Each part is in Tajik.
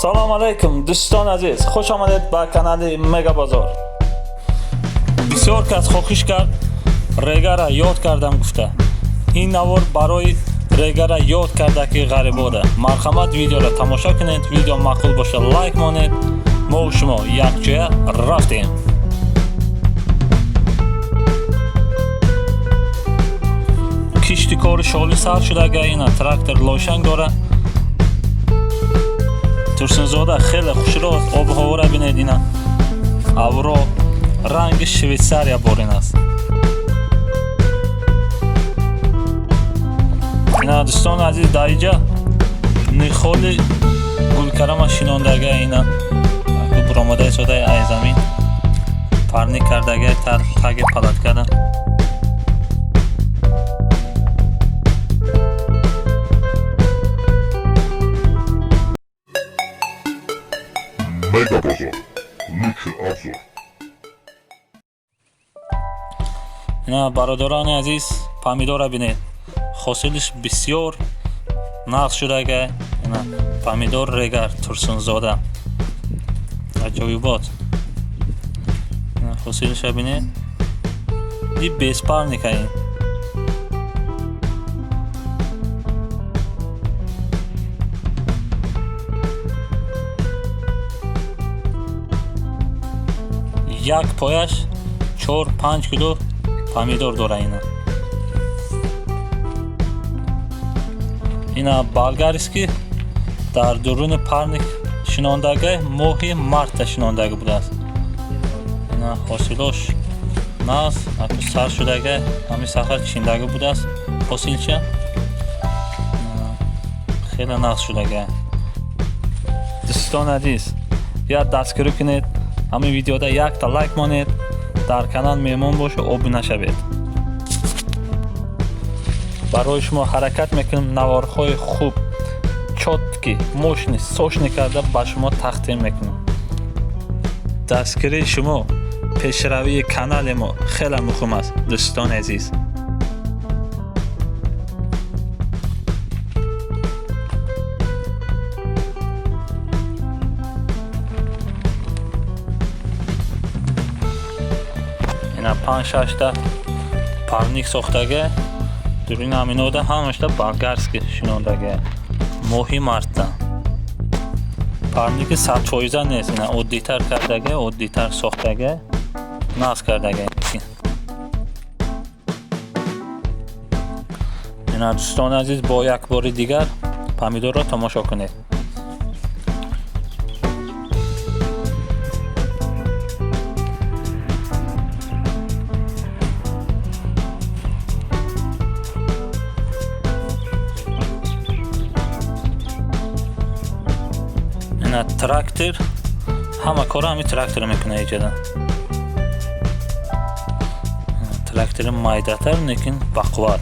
Салом алейкум дӯстон азиз, хуш омадед ба канали Мега Бозор. Бисёр кас хоҳиш кард регара ёд кардам гуфта. Ин навор барои регара ёд карда ки ғарибода. Марҳамат видеоро тамошо кунед, видео маъқул боша лайк монед. Мо шумо якҷоя рафтем. Кишти кори шоли сар шудага, ина трактор лошанг дора. Турсунзода хеле хушрӯ аст, обу ҳавора бинед, ина авро ранги Швейтсария борин аст. Ина дӯстони азиз, дар инҷа нихоли гулкарама шинондага, ина буромадаи содаи ай замин парник кардага таги палаткада. Мега Базар. Лучший обзор. Ина бародарони азиз, помидора бинед, ҳосилиш бисёр нағз шудага. Ина помидор регар Турсунзода аҷоибот. Ина ҳосилиша бинед, и беспарника ин. Як пояш 4-5 кило помидор дора. Ина ина болгарский дар дуруни парник шинондага, моҳи марта шинондага будааст. Ина ҳосилош нағз аку сар шудага, ҳамин сахар чиндага будааст ҳосилча хеле нағз шудага. Дӯстони азиз, як дастгирӣ кунед, ҳамин видеода якта лайк монед, дар канал меҳмон боша, обуна шавед. Барои шумо ҳаракат мекунем наворҳои хуб, чёткий, мощный, сочный карда ба шумо тақдим мекунем. Дастгирии шумо пешравии канали мо хеле муҳим аст, дӯстони азиз. Ина 5-6 та парник сохтага, дуруни ҳаминода ҳамашта болгарский шинондага. Моҳи марта. Парники 100% нест, ина оддитар кардага, оддитар сохтага, нағз кардага. Ина дӯстони азиз, бо як бори дигар помидорро тамошо кунед. Ина трактор ҳама кора ҳамин трактор мекунад иҷода. Трактори майдатар, лекин бақувват.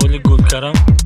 Оили Гулкарам.